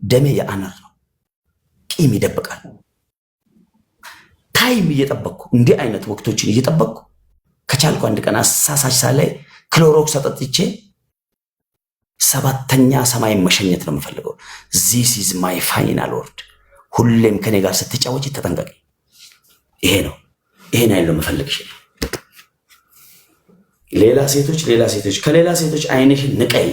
ደሜ የአነር ነው። ቂም ይደብቃል። Time እየጠበቅኩ እንዲህ አይነት ወቅቶችን እየጠበቅኩ ከቻልኩ አንድ ቀን አሳሳች ሳላይ ክሎሮክስ አጠጥቼ ሰባተኛ ሰማይን መሸኘት ነው የምፈልገው። This is my final word። ሁሌም ከኔ ጋር ስትጫወች ተጠንቀቂ። ይሄ ነው፣ ይሄን አይደል የምፈልግሽ። ሌላ ሴቶች ሌላ ሴቶች ከሌላ ሴቶች አይንሽን ንቀይ።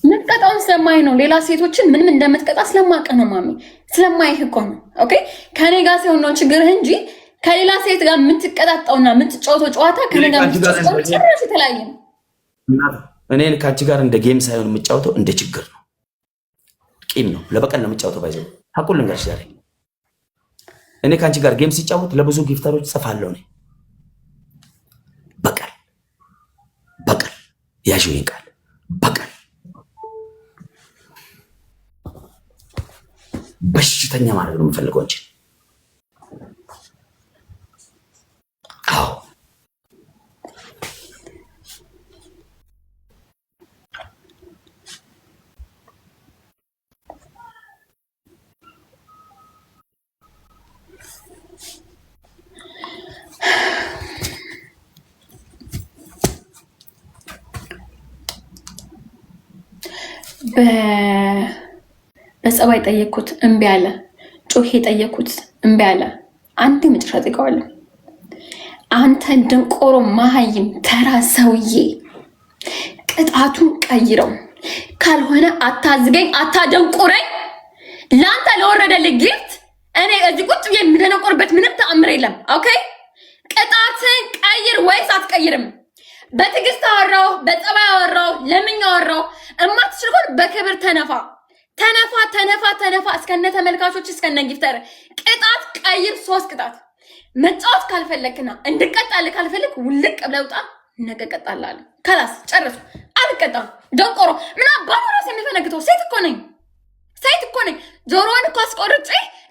ምትቀጣውን ስለማይ ነው። ሌላ ሴቶችን ምንም እንደምትቀጣ ስለማቀ ነው ማሚ፣ ስለማይህ እኮ ነው። Okay ከኔ ጋር ሲሆን ነው ችግርህ እንጂ ከሌላ ሴት ጋር የምትቀጣጣውና የምትጫወተው ጨዋታ ከኔ ጋር የምትጫወተው ጭራሽ የተለያየ ነው። እኔን ከአንቺ ጋር እንደ game ሳይሆን የምጫወተው እንደ ችግር ነው፣ ቂም ነው፣ ለበቀል ነው የምጫወተው። By the way ሀቁን ልንገርሽ ዛሬ እኔ ከአንቺ ጋር game ሲጫወት ለብዙ gifter ኦች ጽፋለሁ። እኔ በቀል በቀል ያዥው ይህን ቃል በቀል በሽተኛ ማድረግ ነው የምፈልገው እንጂ። አዎ በጸባይ ጠየቅኩት፣ እምቢ አለ። ጮሄ ጠየቅኩት፣ እምቢ አለ። አንድ መጨረሻ ጠይቀዋለሁ። አንተ ደንቆሮ መሀይም ተራ ሰውዬ ቅጣቱን ቀይረው፣ ካልሆነ አታዝገኝ፣ አታደንቁረኝ። ለአንተ ለወረደልህ gift እኔ እዚህ ቁጭ ብዬ የምደነቆርበት ምንም ተአምር የለም። Okay ቅጣትን ቀይር ወይስ አትቀይርም? በትዕግስት አወራው፣ በጸባይ አወራው፣ ለምኝ አወራው። እማትችል ከሆነ በክብር ተነፋ ተነፋ ተነፋ ተነፋ እስከነ ተመልካቾች እስከነ gifter። ቅጣት ቀይር። ሶስት ቅጣት መጫወት ካልፈለክና እንድቀጣልህ ካልፈለክ ውልቅ ብለህ ውጣ። ነገ እቀጣልሃለሁ። خلاص ጨረሱ። አልቀጣም። ደንቆሮ ምን አባቱ ራስ የሚፈነግተው? ሴት እኮ ነኝ፣ ሴት እኮ ነኝ። ጆሮዋን እኮ አስቆርጬ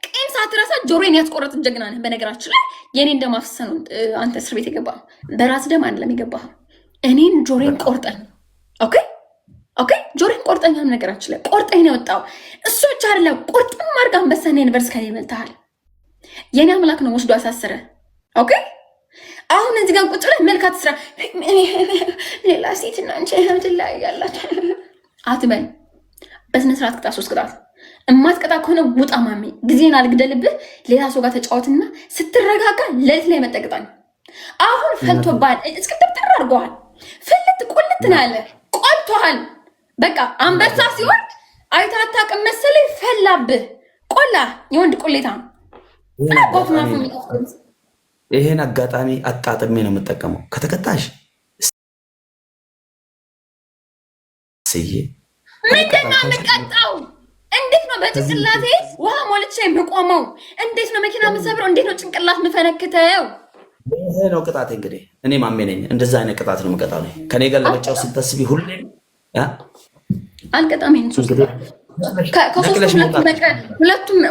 ቂም ሳትረሳ ጆሮዬን ያስቆረጥ ጀግና ነህ። በነገራችን ላይ የኔን ደም አፍስሰህ ነው አንተ እስር ቤት የገባህ። በራስ ደም አይደለም የገባህ። እኔን ጆሮዬን ቆርጠን okay okay፣ ጆሮዬን ቆርጠኝ ነው ነገራችን ላይ ቆርጠኝ ነው የወጣው። እሱ ብቻ አይደለም ቁርጥም አድርጋ አንበሳና ዩኒቨርስ ከኔ ይበልጥሃል። የኔ አምላክ ነው ወስዶ አሳሰረ። Okay አሁን እዚህ ጋር ቁጭ ብለህ መልካት ስራ ሌላ ሴት እና አንቺ ትለያያላችሁ አትበል። በስነ ስርዓት ቅጣት፣ ሶስት ቅጣት። እማትቀጣ ከሆነ ውጣ ማሚ፣ ጊዜን አልግደልብህ። ሌላ ሰው ጋር ተጫወትና ስትረጋጋ ሌሊት ላይ መጠቅጣኝ። አሁን ፈልቶብሃል፣ እስክትብትር አድርገዋል። ፍልት ቁልት ነው ያለ ቆልቶሃል። በቃ አንበሳ ሲወርድ አይተህ አታውቅም መሰለኝ። ፈላብህ፣ ቆላ፣ የወንድ ቆሌታ አባቱ ማፉ። ይሄን አጋጣሚ አጣጥሜ ነው የምጠቀመው። ከተቀጣሽ ስዬ ምንድን ነው የምቀጣው? እንዴት ነው በጭንቅላቴ ውሃ ሞልቼ የምቆመው? እንዴት ነው መኪና የምሰብረው? እንዴት ነው ጭንቅላት የምፈነክተው? ይሄ ነው ቅጣቴ። እንግዲህ እኔ ማሜ ነኝ። እንደዛ አይነት ቅጣት ነው የምቀጣው። ከኔ ጋር ለመጫወት ስታስቢ ሁሌም አልቀጣም። ይሄን ሶስት ከሶስቱ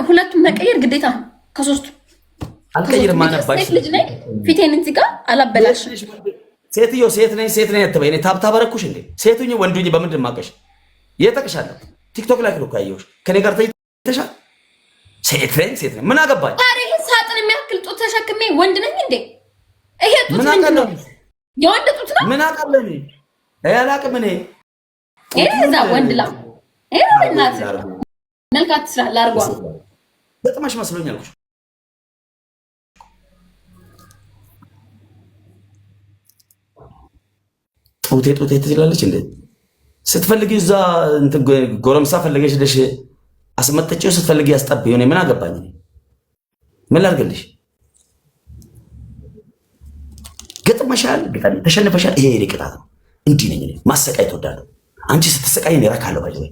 ሁለቱም መቀየር ግዴታ ነው። ከሶስቱ አልቀይርም። አነባሽ ሴት ልጅ ነኝ። ፊቴን እዚህ ጋር አላበላሽም። ሴትዮ ሴት ነኝ ሴት ነኝ አትበይ። እኔ tap tap አደረኩሽ እንዴ? ሴቱኝ ወንዱኝ በምንድን ማቀሽ? የጠቅሻለሁ። ቲክቶክ ላይ እኮ ያየሁሽ ከኔ ጋር ተይተሻል። ሴት ነኝ ሴት ነኝ ምን አገባኝ? ታዲያ ይሄ ሳጥን የሚያክል ጡት ተሸክሜ ወንድ ነኝ እንዴ? ይሄ ጡት ምንድን ነው? የወንድ ጡት ነው። ምን አውቃለሁ እኔ አላውቅም። እኔ ይሄ እዛ ወንድ ላ ይሄ እናት መልካት ስራ ላርጓ ገጥመሽ መስሎኛል እኮ ጡቴ ጡቴ ትላለች እንዴ? ስትፈልጊ እዛ እንትን ጎረምሳ ፈልገሽ ሄደሽ አስመጠጪው፣ ስትፈልጊ ያስጠብኝ። እኔ ምን አገባኝ? ምን ላድርግልሽ? ገጥመሻል፣ ተሸንፈሻል። ይሄ የኔ ቅጣት ነው። እንዲህ ነኝ እኔ። ማሰቃየት እወዳለሁ። አንቺ ስትሰቃይ እኔ እረካለሁ። By the way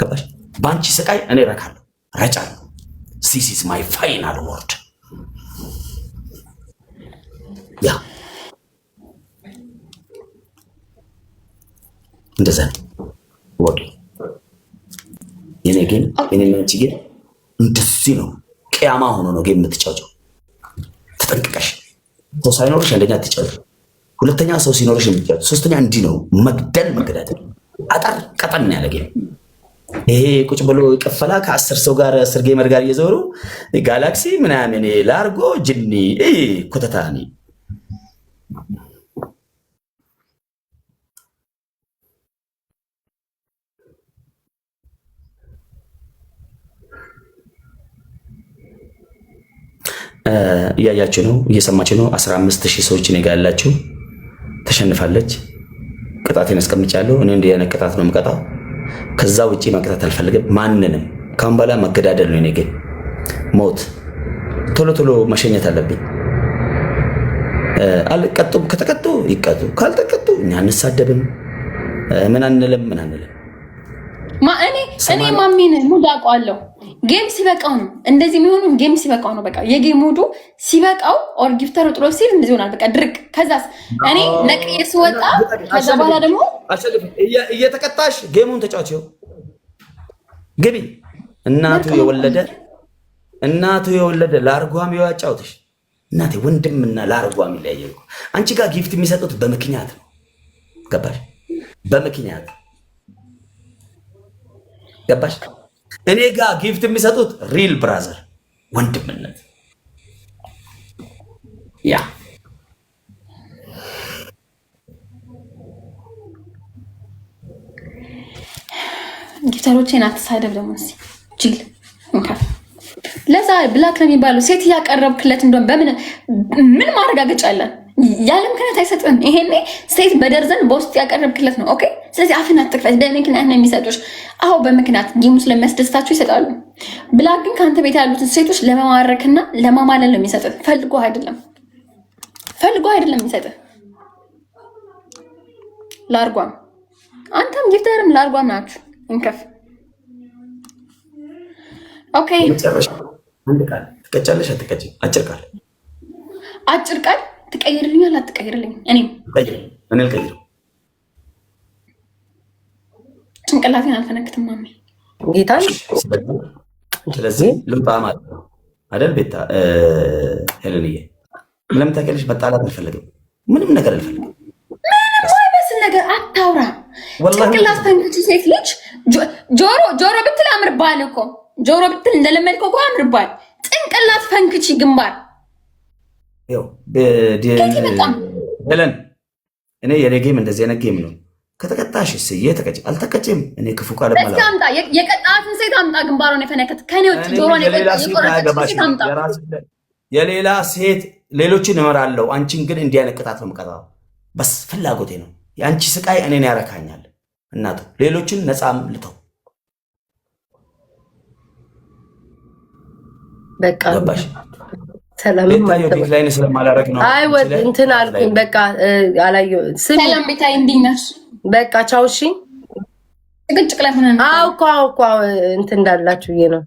ገባሽ? በአንቺ ስቃይ እኔ እረካለሁ፣ ረጫለሁ። This is my final word። Yeah እንደዛ ነው። ወቂ የኔ game የኔ አንቺ game እንደዚህ ነው። ቅያማ ሆኖ ነው game የምትጫወቸው። ተጠንቅቀሽ ሰው ሳይኖርሽ አንደኛ ትጫወች፣ ሁለተኛ ሰው ሲኖርሽ የምትጫወች፣ ሶስተኛ እንዲህ ነው መግደል፣ መገዳደል፣ አጠር ቀጠን ፈጠን ያለ game። ይሄ ቁጭ ብሎ ቅፈላ ከ10 ሰው ጋር 10 gamer ጋር እየዞሩ ጋላክሲ ምናምን ላርጎ ጅኒ ኮተታኒ። እያያችሁ ነው፣ እየሰማችሁ ነው። 15,000 ሰዎች እኔ ጋር ያላችሁ ተሸንፋለች። ቅጣቴን አስቀምጫለሁ። እኔ እንዲህ አይነት ቅጣት ነው የምቀጣው። ከዛ ውጪ መቅጣት አልፈልግም ማንንም። ካሁን በኋላ መገዳደል ነው። እኔ ግን ሞት ቶሎ ቶሎ መሸኘት አለብኝ። አልቀጡም። ከተቀጡ ይቀጡ፣ ካልተቀጡ እኛ አንሳደብም። ምን አንልም፣ ምን አንልም። እኔ ማሚን mood አውቀዋለሁ። Game ሲበቃው ነው እንደዚህ የሚሆኑ። Game ሲበቃው ነው። በቃ የ game mood ኡ ሲበቃው or gifter ኡ ጥሎ ሲል እንደዚህ ይሆናል። በቃ ድርቅ። ከዛስ እኔ ነቅዬ ስወጣ ከዛ በኋላ ደግሞ እየተቀጣሽ game ኡን ተጫዋች ግቢ። እናቱ የወለደ እናቱ የወለደ ላርጓም ያጫውትሽ እናቴ ወንድምና ላርጓም ይለያያል። አንቺ ጋር gift የሚሰጡት በምክንያት ነው። ገባሽ? በምክንያት ገባሽ? እኔ ጋር gift የሚሰጡት real brother ወንድምነት። Yeah፣ gifter ኦቼን አትሳደብ ደግሞ ጅል። ለዛ ብላክ ለሚባለው ሴት እያቀረብክለት እንደሆነ በምን ምን ማረጋገጫ አለን? ያለ ምክንያት አይሰጥም። ይሄኔ ሴት በደርዘን በውስጥ ያቀረብክለት ነው። Okay፣ ስለዚህ አፍን አትክፈት። በምክንያት ነው የሚሰጡሽ። አዎ በምክንያት game ኡ ስለሚያስደስታቸው ይሰጣሉ። ብላክ ግን ከአንተ ቤት ያሉትን ሴቶች ለመማረክና ለማማለል ነው የሚሰጥህ። ፈልጎ አይደለም፣ ፈልጎ አይደለም የሚሰጥህ። ላርጓም አንተም gifter ም ላርጓም ናችሁ። እንከፍ። Okay። አንድ ቃል ትቀጫለሽ አትቀጭም? አጭር ቃል። አጭር ቃል ትቀይርልኛል አትቀይርልኝ? እኔም እኔ አልቀይርም። ጭንቅላቴን አልፈነክትም ማሚ። ጌታን። ስለዚህ ልምጣ ማለት ነው አይደል? ቤታ ሄለንዬ፣ ለምን ታውቂያለሽ? መጣላት አልፈልግም። ምንም ነገር አልፈልግም። ምንም አይመስል ነገር አታውራ። ጭንቅላት ፈንክች ሴት ልጅ ጆሮ ጆሮ ብትል አምርባል እኮ፣ ጆሮ ብትል እንደለመድከው እኮ አምርባል። ጭንቅላት ፈንክቺ ግንባር። ሄለን፣ እኔ የኔ game እንደዚህ አይነት game ነው። ከተቀጣሽ እስዬ ተቀጭ፣ አልተቀጭም። እኔ ክፉ ቃል እስኪ አምጣ፣ የቀጣትን ሴት አምጣ። ግንባሯን የፈነከት ከኔ ውጭ ጆሮን የቆረጠች ሴት አምጣ። የሌላ ሴት ሌሎችን እመራለሁ። አንቺን ግን እንዲህ አይነት ቅጣት ነው የምቀጣው። በስ ፍላጎቴ ነው። የአንቺ ስቃይ እኔን ያረካኛል። እናቱ ሌሎችን ነፃም ልተው። በቃ ገባሽ? ሰላም። ቤታዮ decline ስለማላረግ ነው። አይ እንትን አልኩኝ። በቃ አላየሁም። ሰላም ቤታዬ፣ እንዴት ነሽ? በቃ ቻው። እሺ። ጭቅጭቅ ላይ ሆነን አዎ እኮ አዎ እኮ እንትን እንዳላችሁ ብዬ ነው።